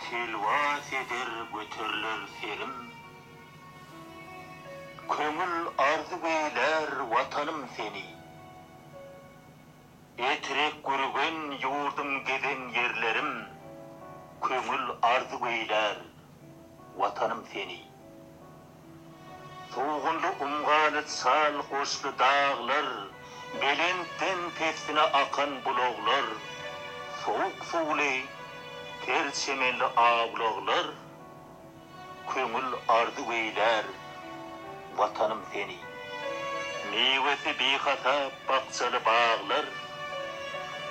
Telwas eder göteriler serim. Köňül arzuw eýlär Watanym seni. Etrek Gürgen ýurdum gezen ýerlerim, Köňül arzuw eýlär Watanym seni. Sugunly umgaly çal goşly daglar, Belentden pesine akan bulaglar, Sowuk suwly ter çemenli awlaglar, Köňül arzuw eýlär Watanym seni. Miwesi bihasap bakjaly baglar,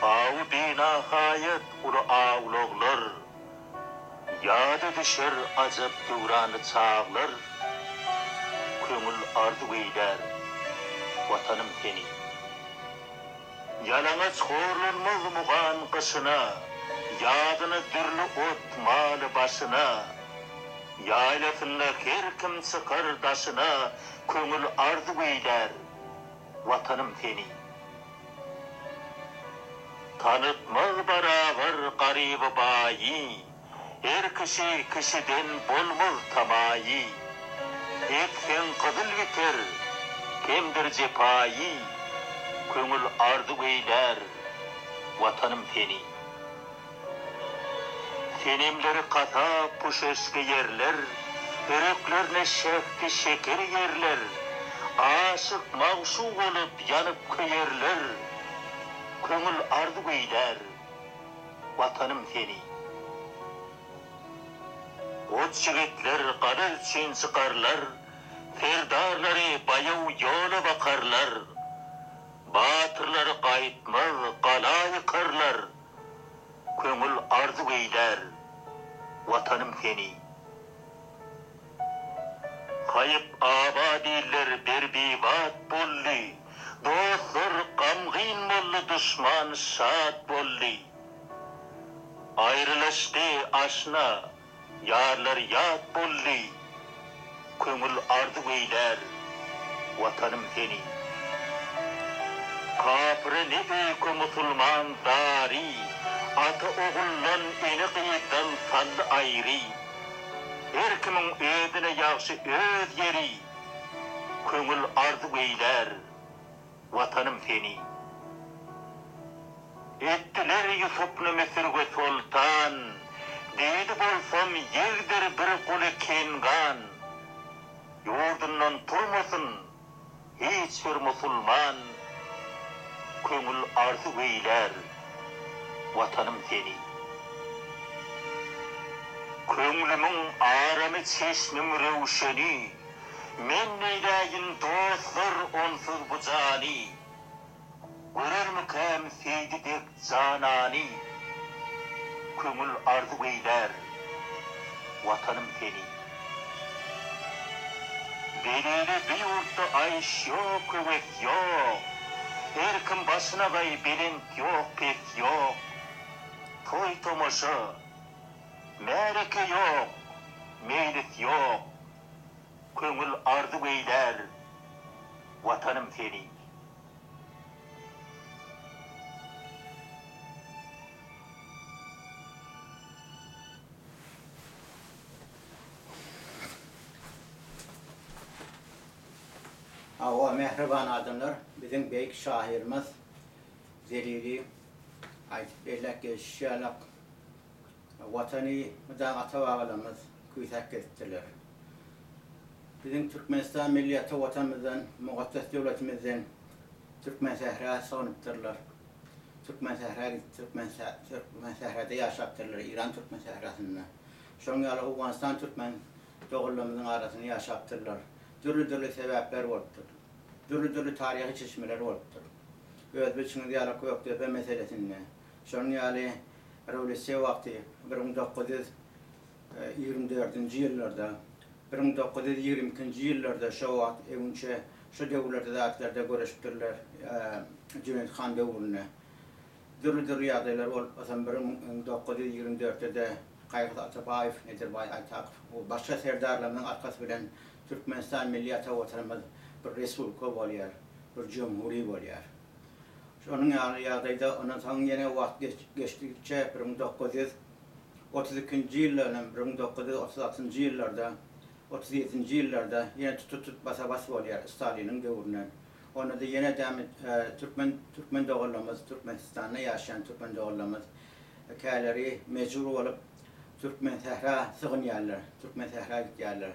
Awy binahaýat uly awlaglar, Ýada düşer ajap döwranly çaglar, Köňül arzuw eýlär Watanym seni. Ýalaňaç horlanmaz mugan gyşyna, Ýazyna dürli ot maly başyna. Ýaýlasynda her kim çykar daşyna, Köňül arzuw eýlär, Watanym seni. Tanytmaz barabar garyby baýy, Her kişi kişiden bolmaz tamaýy. Ekseň gyzyl biter, kemdir jepaýy, Köňül arzuw eýlär, Watanym seni. Senemleri kasap puşeş geýerler, Ýüreklerine şähdi şeker iýerler, Aşyk magşuk bolup ýanyp köýerler, Köňül arzuw eýlär, Watanym seni. Goç ýigitler gala üçin çykarlar, Serdarlary baýaw ýola bakarlar. Batyrlary gaýtmaz gala ýykarlar, Köňül arzuw eýlär, Watanym seni. Haýyp abat iller berbibat boldy, Dostlar gamgyn boldy duşman şat boldy. Aýrylyşdy aşna, ýarlar ýat boldy, Köňül arzuw eýlär, Watanym seni. Kapyra ne öýke musulman zary, Ata oguldan, ene gyzdan saldy aýry. Her kimiň özüne ýagşy öz ýeri, Köňül arzuw eýlär, Watanym seni. Etdiler Ýusupny Müsürge soltan, Diýdi bolsam ýegdir bir guly Kengan. Ýurdundan turmasyn hiç bir musulman, Köňül arzuw eýlär, Watanym seni. Köňlümiň aramy çeşmim röwşeni, Men neýläýin dostlar onsuz bu jany. Görermikäm Seýdi dek janany, Köňül arzuw eýlär, Watanym seni. Zelili bu ýurtda aýş ýok, höwes ýok, Her kim başyna gaý belent ýok, pes ýok. Toý-tomaşa, märeke ýok, meýlis ýok, Köňül arzuw eýlär, Watanym seni. Hawa, mähriban adamlar, biziň beýik şahyrymyz Zelili aýdyp belläp geçişi ýalak, Watany mydam ata-babalarymyz küýsäp gezipdirler. Biziň Türkmenistan milli ata Watanymyzdan, mukaddes döwletimizden Türkmensähra sygnypdyrlar. Türkmensähra gidip, Türkmensährada ýaşapdyrlar, Eýran Türkmensährasynda. Şonuň ýaly Owganystan türkmen doganlarymyzyň arasynda ýaşapdyrlar. Dürli-dürli sebäpler bolupdyr. Dürli-dürli taryhy çeşmeler bolupdyr. Öz bilşiňiz ýaly Gökdepe meselesinde, şonuň ýaly rewolýusiýa wagty 1924-nji ýyllarda, 1922-nji ýyllarda şo wagt öňünçe şo döwürlerde zatlarda göreşipdirler Jüneýit han döwründe. Dürli-dürli ýagdaýlar bolup, meselem 1924-de-de Gaýgysyz Atabaýew, Nedirbaý Aýtakow we başga serdarlarymyzyň arkasy bilen Türkmenistan milli ata Watanymyz bir respublika bolýar, bir jumhuri bolýar. Şonuň ýaly ýagdaýda ondan soň ýene wagt geçdikçe 1900. 32-nji ýyldan hem 1936-njy ýyllarda, 37-nji ýyllarda ýene tut-tut basa-bas bolýar Staliniň döwründen. Onda-da ýene dämi türkmen türkmen doganlarymyz, Türkmenistanda ýaşaýan türkmen doganlarymyz käleri mejbur bolup Türkmensähra sygynýarlar, Türkmensähra gidýärler.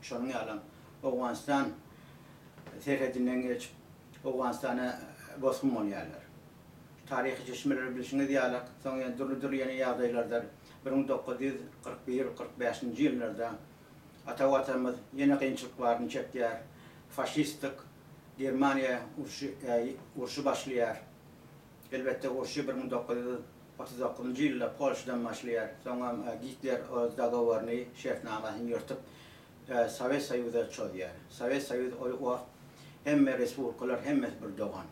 Şonuň ýalam Owganystan serhedinden geçip Owganystana bosgun bolýarlar. Taryhy çeşmeleri bilşiňiz ýaly, soň ýene dürli-dürli ýene ýagdaýlardyr. 1941, 45-nji ýyllarda ata Watanymyz ýene kynçylyk baryny çekýär. Faşistik Germaniýa urşy urşy başlaýar. Elbetde urşy 1939-njy ýylda Polşadan başlaýar. Soňam Gitler öz dogowaryny, şertnamasyny ýyrtyp, Sowet Soýuza çozýar. Sowet Soýuz ol wagt hemme respublikalar hemmesi bir dogan.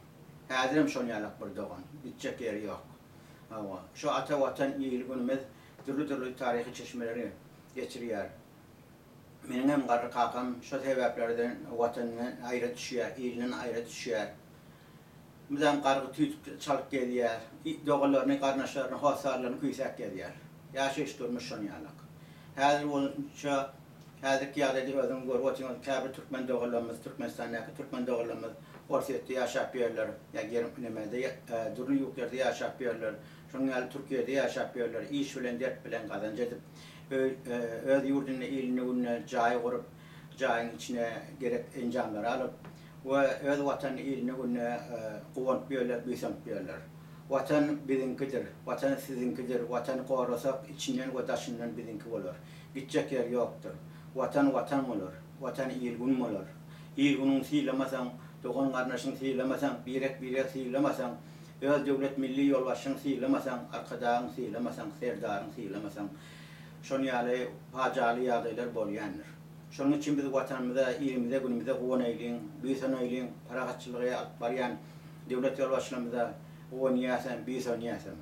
Häzirem şon ýalak bir dogan. Gitjek ýeri ýok. Hawa. Şo ata watan il günümiz dürli dürli taryhy çeşmeleri geçirýär. Meniňem garry kakam şo sebäplerden watanyndan aýra düşýär, ilinden aýra düşýär. Mydam gargy tüýdük çalyp gezýär. Doganlaryny, garyndaşlaryny, hossarlaryny küýsäp gezýär. Ýaşaýyş durmuş şon ýalak. Häzir bolunça häzirki ýagdaýda özüňiz görüp otyňyz käbir türkmen doganlarymyz Türkmenistandaky türkmen doganlarymyz Orsýetde ýaşap ýörler, ýa ger nemede dürli ýurtlarda ýaşap ýörler. Şonuň ýaly Türkiýede ýaşap ýörler. Iş bilen dert bilen gazanç edip öz ýurdunda ilinde gününe jaý gurup jaýyň içine gerek enjamlary alyp we öz watanyny iline gününe guwanyp ýörler, buýsanyp ýörler. Watan biziňkidir, Watan siziňkidir, Watany gorasak içinden we daşyndan biziňki bolar. Gitjek ýer ýokdur. Watan Watan bolar. Watan il-gün bolar. Il-günüňi sylamasaň, dogan-garyndaşyňy sylamasaň, birek-biregi sylamasaň, öz döwlet milli ýolbaşçyňy sylamasaň, Arkadagyňy sylamasaň, Serdaryňy sylamasaň, şon ýaly pajygaly ýagdaýlar bolýandyr. Şonuň üçin biz Watanymyza, ilimize, günümize guwanaýlyň, buýsanaýlyň, parahatçylygy alyp barýan döwlet ýolbaşçylarymyza guwanýasam, buýsanýasam.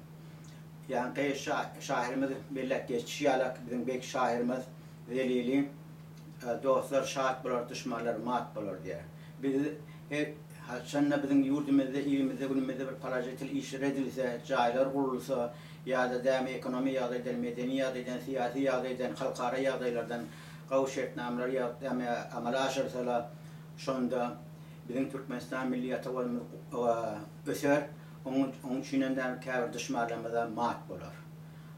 Ýaňky şahyrymyz belläp geçişi ýalak, biziň beýik şahyrymyz Zelili, Dostlar şat bolar, duşmanlar mat bolar diýýär. Biz her haçanda biziň ýurdumyzda, ilimizde, günümizde bir položitel işler edilse, jaýlar gurulsa ýa-da dämi ekonomiýa ýagdaýdan, medeni ýagdaýdan, syýasy ýagdaýdan, halkara ýagdaýlardan gowy şertnamalar ýa amala aşyrsala, şonda biziň Türkmenistan milli ata Watanymyz öser, onuň üçinem dämi käbir duşmanlarymyza mat bolar.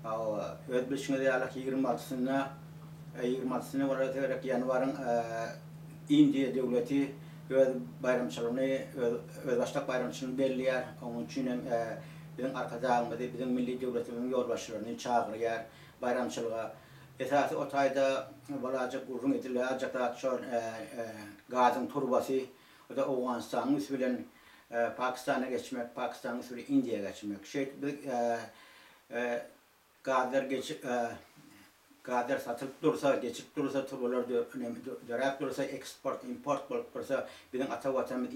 Hawa, öz bilşiňiz ýaly 26-synda, 26-syna bolsa gerek ýanwaryň Indiýa döwleti öz baýramçylygyny, öz özbaşdak baýramçylygyny belleýär. Onuň üçinem biziň Arkadagymyzy, biziň milli döwletimiziň ýolbaşçylaryny çagyrýar baýramçylyga. Esasy o taýda bolajak gürrüň ediläýjek zat şol gazyň turbasy, o-da Owganystanyň üsti bilen Pakistana geçmek, Pakistanyň üsti bilen Indiýa geçmek. Şeýdip biz gazlar geçip gazlar satylyp dursa, geçip dursa, turbalar döräp dursa, eksport, import bolup dursa, biziň ata Watanymyz,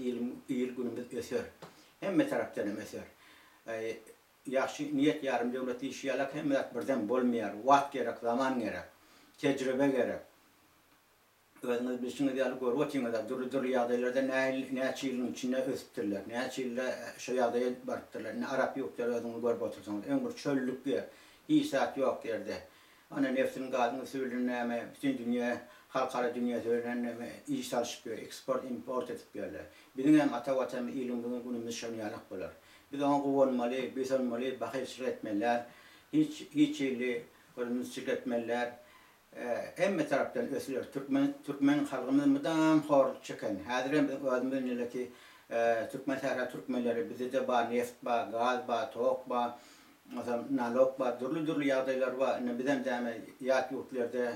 il-günümiz öser. Hemme tarapdan hem öser. Ýagşy niýet ýarym döwlet diýşi ýalak hemme zat birden bolmaýar. Wagt gerek, zaman gerek. Tejribe gerek. Özüňiz bilşiňiz ýaly görüp otyňyzda dürli-dürli ýagdaýlarda nähili näçe ýylyň içinde ösüpdirler. Näçe ýylda şo ýagdaýa barypdyrlar. Indi arap ýurtlary özüňiz görüp otyrsyňyz. Öň bir çöllük ýer. Hiç zat ýok ýerde. Ana nebtiň gazyň üsti bilen näme bütin dünýä halkara dünýäsi bilen näme iş salyşyp ýör. Eksport import edip ýörler. Biziň hem ata watanymyz ilimiziň günümiz şonýalak bolar. Biz oňa guwanmaly, buýsanmaly, bahylçylyk etmeli däl. Hiç hiç hili gözümizi çigletmeli däl. Hemme tarapdan ösüler. Türkmen türkmen halkymyz mydam horluk çeken. Häzirem biziň özümiz indileki türkmen sähra türkmenleri bizde-de bar neft bar, gaz bar, tok bar, onsoň nalog bar, dürli-dürli ýagdaýlar bar. Indi bizem däme ýat ýurtlarda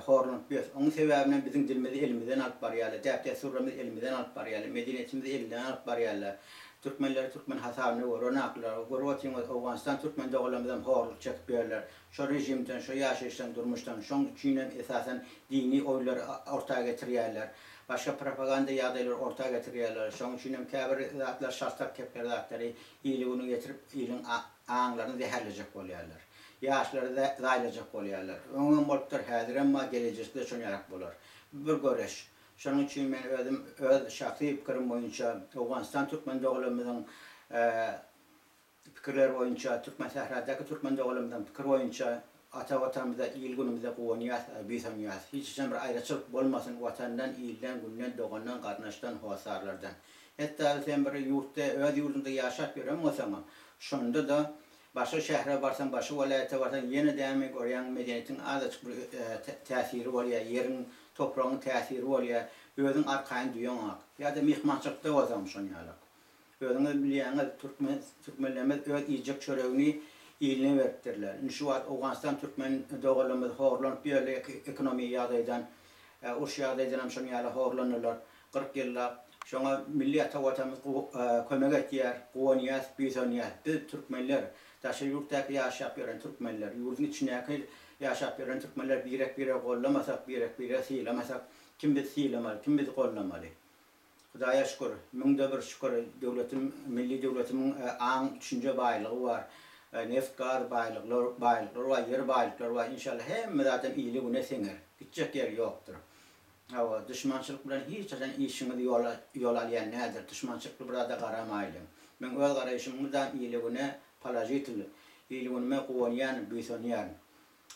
horlanyp ýörüs. Onuň sebäbinem biziň dilimizi elimizden alyp barýarlar, däp-dessurlarymyzy elimizden alyp barýarlar, medeniýetimizi elinden alyp barýarlar. Türkmenleri türkmen hasabynda görenaklar. Görüp otyňyz, Owganystan türkmen doganlarymyzam horluk çekip ýörler. Şo režimden, şo ýaşaýyşdan, durmuşdan. Şoň üçinem esasan dini oýunlary orta getirýärler. Başga propaganda ýagdaýlary orta getirýärler. Şoň üçinem käbir zatlar şaltak kepler zatlary ili-güni getirip iliň aňlaryny zäherlejek bolýarlar. Ýaşlary zaýalajak bolýarlar. Öňem bolupdyr, häzirem bar, gelejekde şonýarak bolar. Bu bir göreş. Şonuň üçin men özüm öz şahsy pikirim boýunça Owganystan türkmen doganlarymyzyň pikirleri boýunça, Türkmensähradaky türkmen doganlarymyzyň pikiri boýunça. Ata Watanymyza, il-günümize guwanýas, buýsanýas. Hiç haçan bir aýraçylyk bolmasyn Watandan, ilden, günden, dogandan, garyndaşdan, hossarlardan. Hatda sen bir ýurtda, öz ýurduňda ýaşap ýören bolsaňam, şonda-da başga şähere barsaň, başga welaýata barsaň, ýene dämi görýäň medeniýetiň azajyk bir täsiri bolýar, ýeriň, topragyň täsiri bolýar, özüň arkaýyn duýaňok. Ýa-da myhmançylykda bolsaňam şon ýalak. Özüňiz bilýäňiz, türkmen, türkmenlerimiz öz iýjek çöregini iline beripdirler. Indi şu wagt Owganystan türkmen doganlarymyz horlanyp ýörler ekonomiýa ýagdaýdan, uruş ýagdaýdanam şonuň ýaly horlandylar 40 ýyllap. Şoňa milli ata Watanymyz kömek etýär, guwanýas, buýsanýas. Biz türkmenler, daşary ýurtdaky ýaşap ýören türkmenler, ýurduň içindäki ýaşap ýören türkmenler birek-biregi gollamasak, birek-biregi sylamasak, kim bizi sylamaly, kim bizi gollamaly? Hudaýa şükür, müňde bir şükür, döwletim, milli döwletimiň aň, düşünje baýlygy bar. Neft, gaz baýlyklar, baýlyklary bar, ýer baýlyklary bar. Inşallah hemme zadam ili-güne siňer. Gitjek ýeri ýokdur. Hawa, duşmançylyk bilen hiç haçan işiňiz ýola, ýol alýan däldir. Duşmançylykly bir zada garamaýlyň. Meň öz garaýşym mydam ili-güne položitel, ili-günüme guwanýan, buýsanýaryn.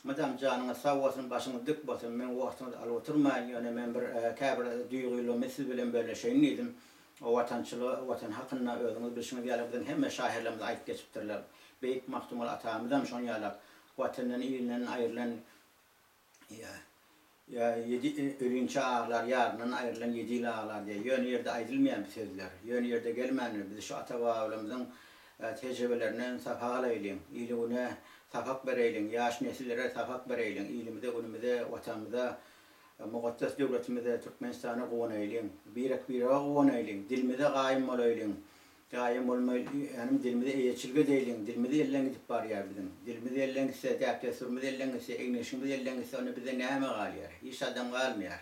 Mydam janyňyz sag bolsun başyňyz dik bolsun men wagtyňyzy alyp oturmaýyn ýöne men bir käbir duýgylarymy siz bilen bölleşeýin diýdim o watançylygy watan hakynda özüňiz bilşiňiz ýaly biziň hemme şahyrlarymyz aýyp geçipdirler beýik Magtymguly atamyzam şon ýalak watandan ilinden aýrylan Ýa ýedi ölinçä aglar, ýaryndan aýrylan ýedi ýyl aglar diýýär. Ýöne ýerde aýdylmaýan bu sözler. Ýöne ýerde gelmändir. Biz şu ata-babalarymyzyň tejribelerinden sapak alaýlyň. Ile-güne sapak bereýliň. Ýaş nesillere sapak bereýliň. Ilimize, günümize, Watanymyza, mukaddes döwletimize, Türkmenistana guwanaýlyň. Birek-birege guwanaýlyň. Dilimize gaýym bolaýlyň. Gaýym bolmaý, ýanym dilimize eýeçilik edeýliň, dilimiz elden gidip barýar biziň. Dilimiz elden gitse, däp-dessurymyz elden gitse, egin-eşigimiz elden gitse, onda bizde näme galýar? Hiç zadam galmaýar.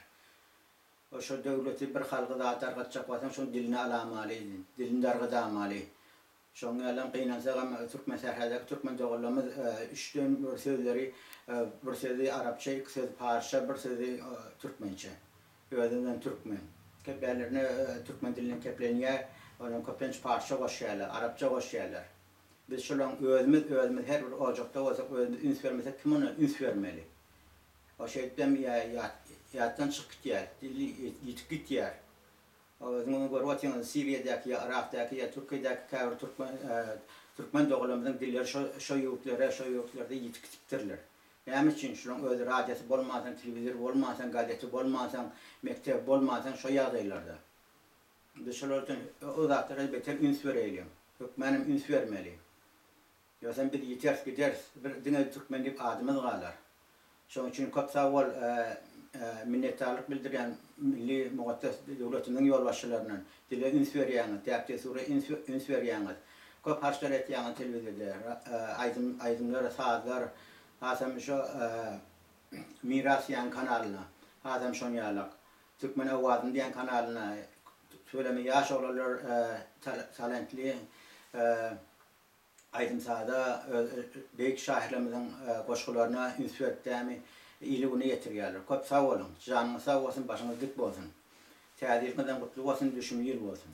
O şo döwleti, bir halky zat dargatjak bolsaň, şoň dilini alamaly, dilini dargadamaly. Şoň ýalam gynansagam türkmen sähradaki türkmen doganlarymyz üçden bir sözleri, bir sözi arapça, iki sözi parsça, bir sözi türkmençe. Özünden türkmen. Kepbälerine türkmen dilinden keplenýär. Onuň köplenç parsça goşýarlar, arapça goşýarlar. Biz şolaň özümiz özümiz her bir ojakda bolsak özümiz üns bermesek kim ona üns bermeli? O şeýtdem ýatdan çykyp gitýär, dili ýitip gitýär. Özüňiz görüp otyňyz Siriýadäki ýa Yrakdaky ýa Türkiýedäki käbir türkmen türkmen doganlarymyzyň dilleri şo şo ýurtlara şo ýurtlarda ýitip gitipdirler. Näme üçin? Şulaň özi radiosy bolmansoň, telewizory bolmansoň, gazeti bolmansoň, mekdebi bolmansoň şo ýagdaýlarda. Biz şolar üçin o zatlara beter üns bereýliň. Hökmänam üns bermeli. Ýogsam biz ýiteris gideris. Bir diňe türkmen diýip adymyz galar. Şoň üçin köp sag bol minnetdarlyk bildirýän milli mukaddes döwletimiziň ýolbaşçylaryndan. Dile üns berýäňiz, däp-dessura üns berýäňiz. Köp harçlar etýäňiz telewizorda. Aýdym aýdymlar, sazlar, hasam şo Miras diýen kanalyna, hasam şon ýalak. Türkmen owazyny diýen kanalyna tüweleme ýaş oglanlar talentli aýdym-saza öz beýik şahyrlarymyzyň goşgularyna üns berip dämi ili-güne ýetirýärler. Köp sag boluň. Janyňyz sag bolsun, başyňyz dik bolsun. Täze ýylyňyzam gutly bolsun, düşümli ýyl bolsun.